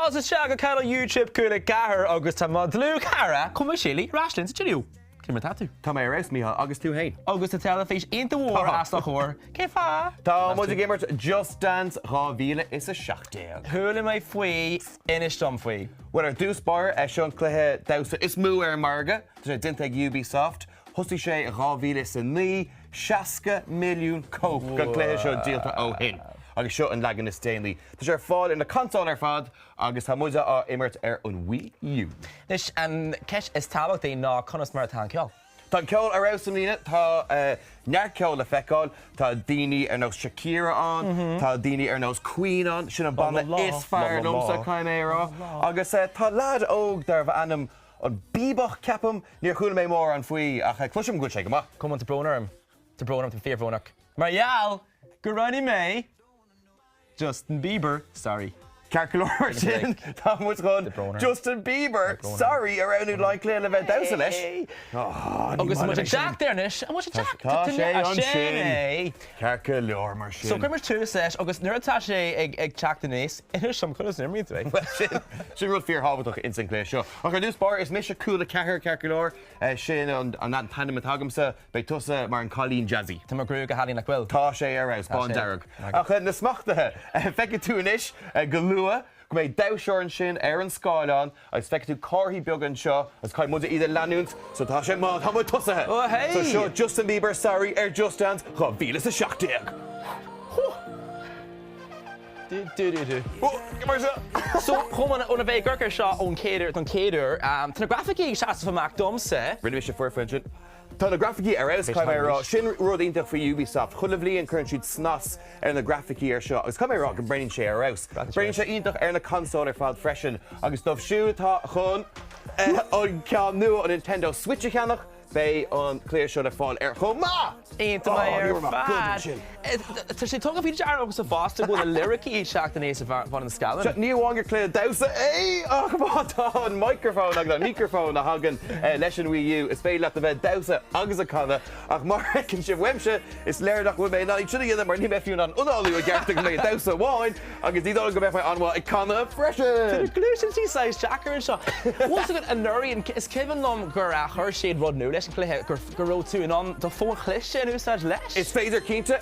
Fáilte isteach go cainéal YouTube Cúla 4 agus tá mo dhlúthchara, Colm Ó Séalaigh, ar ais linn sa stiúideo. Cé mar atá tú? Tá mé ar fheabhas, Mícheál, agus tú fhéin? Agus tá teilifís iontach mhór os do chomhair. Cén fáth? Tá muid ag imirt Just Dance 2017. Chuala mé faoi, inis dom faoi. Bhuel, ar dtús báire, seo an cluiche damhsa is mó ar an margadh. Tá sé déanta ag Ubisoft. Thosaigh sé i 2009, 60 milliún cóip den chluiche seo díolta ó shin. Agus seo an leagan is déanaí. Tá sé ar fáil ar na consóil ar fad agus tá muide á imirt ar an Wii U. Anois, an cheist is tábhachtaí ná conas mar atá an ceol? Tá an ceol ar fheabhas i mbliana. Tá neart ceoil le feiceáil. Tá daoine ar nós Shakira ann, tá daoine ar nós Queen ann, sin an banna is fearr liomsa, caithfidh mé a rá. Agus tá leaid óg darbh ainm an Bíobach, ceapaim. Níor chuala mé mórán faoi ach cloisim go bhfuil sé go maith. Colm, tá brón orm. Tá brón orm, tá mé fíorbhrónach. Mar gheall gur roghnaigh mé Justin Bieber, Sorry. Ceart go leor mar sin, tá muid chun Justin Bieber, Sorry a roghnú le cluiche le bheith ag damhsa leis. Agus muid ag teacht air anois, an bhfuil sé ag teacht? Tá sé ansin. Ceart go leor mar sin. So cuir muid tús leis agus nuair atá sé ag teacht aníos, inis dom conas a imríonn tú é. Bhuel sin, sin rud fíorthábhachtach ins an gcluiche seo. Ach ar dtús báire, is mise Cúla 4, ceart go leor, sin an t-ainm atá agamsa. Beidh tusa mar an cailín jazzy. Tá mo ghruaig go hálainn nach bhfuil? Tá sé ar fheabhas, Tá sé. bándearg. Ach na smachtuithe, feicfidh tú anois go luath go mbeidh damhsóir ansin ar an scáileán agus feicfidh tú comharthaí beaga anseo agus caithfidh muide iad a leanúint so tá sé má tá muid tosaithe! Oh hey! So seo Justin Bieber Sorry ar Just Dance 2017! Du du du du. Oh, mar seo! So, chomh maith óna bheith ag amharc air seo ón chéad uair, don chéad uair, tá na grafaicí ag seasamh amach domsa. Rinne mise foirfe ansin. Tá na grafaicí ar fheabhas, caithfidh mé a rá. Sin rud iontach faoi Ubisoft. Chuile bhliain cuireann siad snas ar na grafaicí air seo agus caithfidh mé a rá go mbreathnaíonn sé ar fheabhas. Breathnaíonn sé iontach ar na consóil ar fad freisin agus dóibh siúd atá chun an ceann nua, an Nintendo Switch a cheannach, beidh an cluiche seo le fáil air chomh maith! Iontach maith ar fad! Tá sé tugtha faoi deara agamsa fosta go bhfuil na liricí ag teacht aníos ar bhun an scáileáin. Ní amháin gur cluiche damhsa é ach má tá an micreafón agus an micreafón a thagann leis an Wii U, is féidir leat a bheith ag damhsa agus ag canadh ach mar a fheiceann sibh uaimse, is léir nach bhfuil mé in ann iad sin a dhéanamh mar níl mé fiú in ann análú i gceart agus mé ag damhsa amháin agus ní dóigh liom go mbeadh mé an-mhaith ag canadh freisin! Tá na gluaisintí saghas deacair anseo. Bhfuil fhios agat anuraidh, is cuimhin liom gur chuir siad rud nua leis an chluiche, gur go raibh tú in ann do fón chliste a úsáid leis? Is féidir cinnte,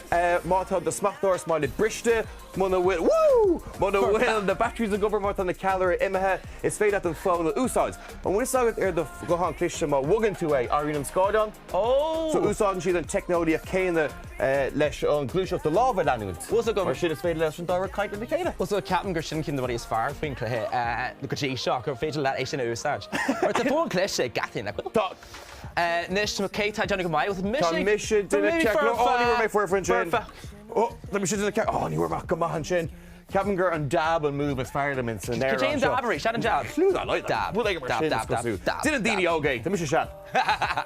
má tá do smachtóir smiley briste, muna bhfuil, woo! Muna bhfuil na batteries ag obair, má tá na ceallra imithe, is féidir leat an fón a úsáid. An bhfuil fhios agat ar do ghuthán cliste má bhogann tú é, éiríonn an scáileán? Oh! So úsáideann siad an teicneolaíocht céanna leis an gluaiseacht do lámha a leanúint. Bhfuil fhios agam. Mar sin is féidir leis an dá rud caint lena chéile. Bhfuil fhios agat, ceapaim gur sin ceann de na rudaí is fearr faoin chluiche go dtí seo, gur féidir leat é sin a úsáid. Mar tá fón cliste ag gach duine, nach bhfuil? Tá. Anois, cé tá ag déanamh go maith? Bhuel, tá mise Tá ag. mise ag déanamh ceart go leor. Ó, ní raibh mé foirfe ansin. Foirfe. Ó, tá mise ag déanamh ceart. Ó, ní raibh mé ach go maith ansin. Ceapaim gur an dab an move is fearr liom ins an Cad é amhrán an seo. dab arís? Cad é an dab? Clue dá laghad. Dab. Rud éigin mar Dab, sin, dab, is cosúil. dab, dab, Déanann daoine dab. óga é. Tá mise sean.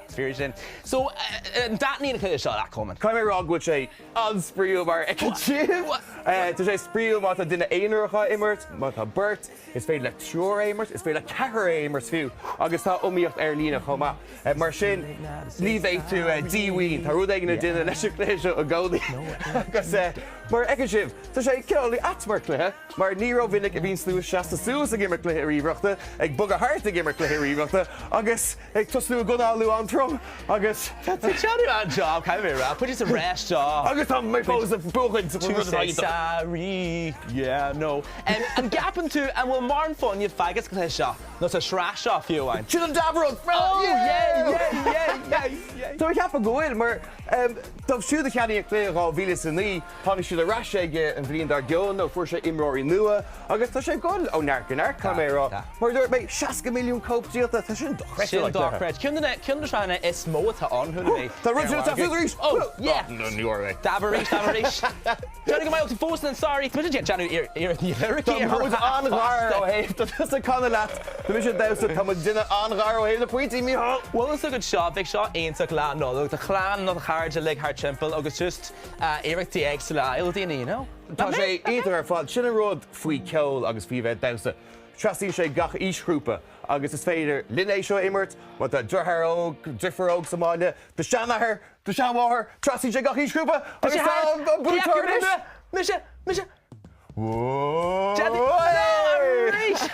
Is fíor sin. So, an dtaitníonn an cluiche seo leat, Colman? Caithfidh mé a rá go bhfuil sé an-spraíúil mar a fheiceann sibh. Tá sé spraíúil má tá duine aonarach á imirt, má tá beirt. Is féidir le triúr é imirt, is féidir le ceathrar é imirt fiú, agus tá iomaíocht ar líne chomh maith. Mar sin, ní bheidh tú díomhaoin. Tá rud éigin le déanamh leis an gcluiche seo i gcónaí. Agus mar a fheiceann sibh, tá sé cineál ait mar chluiche, mar ní rómhinic a bhíonn tú seasta suas ag imirt cluiche ríomhaireachta, ag bogadh thart ag imirt cluiche ríomhaireachta, agus ag tosnú ag análú an-trom, agus. Tá tú ag déanamh an-job, caithfidh mé a rá. Put you to rest, job. Agus tá mé fós ag buachaint. To say sorry, yeah, no. An gceapann tú an bhfuil mórán foighne fágtha sa chluiche seo, nó sa sraith seo fiú amháin? Sin an dab rud! Oh, yeah, yeah, yeah, yeah, yeah. Tá mé ag ceapadh go bhfuil, mar dóibh siúd a cheannaigh an cluiche in 2009, tháinig siad ar ais aige an bhliain dár gcionn nó fuair sé imreoirí nua agus tá sé ag dul ó neart go neart, caithfidh mé a rá. Mar a dúirt mé, 60 milliún cóip díolta, tá sin dochreidte. Sin dochreidte. Ceann de na, ceann de na sraitheanna is mó atá ann, chuala mé. Tá rud sin ag teacht arís! Oh, yeah! Ní raibh mé. Dab arís, dab arís. Déanamh go maith, tú fós in sorry. Tá mise ag déanamh iarracht na liricí Tá muid an-ghar ó thaobh, tá tusa ag canadh leat, tá mise ag damhsa, tá muid ag déanamh an-ghar ó thaobh na pointí, Mícheál! Bhfuil fhios agat seo, bheadh seo iontach Lá Nollag, do chlann nó do chairde uilig thart timpeall agus just iarrachtaí éagsúla a fháil ó daoine, you know? Tá sé iontach ar fad. Sin an rud faoi cheol agus faoi bheith ag damhsa. Trasnaíonn sé gach aoisghrúpa agus is féidir linn é seo a imirt, má tá deartháir óg, deirfiúr óg sa mbaile, do sheanathair, Do sheanmháthair, trasnaíonn sé gach aoisghrúpa agus tá an buaiteoir anois! Mise! Mise! Whoa! Arís!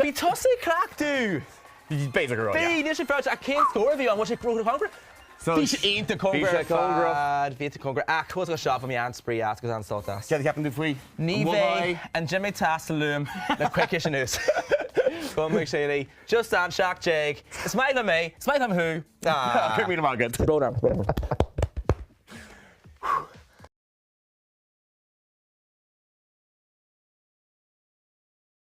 Bhí tusa ag cleachtadh! B'fhéidir go raibh, yeah. Bhí, níl sé féaráilte, ach cén scór a bhí ann? Bhfuil sé róchóngarach? Bhí sé iontach cóngarach ar fad, bhí iontach cóngarach. Ach tá seo, bhain mé an-spraoi as agus an-sult as. Céard a cheapann tú faoi? Ní bheidh an gym ag teastáil uaim le coicís anuas. Go mbeidh sé le just an 17. Is maith liom é, is maith liom thú. Go raibh míle maith agat. Brón orm.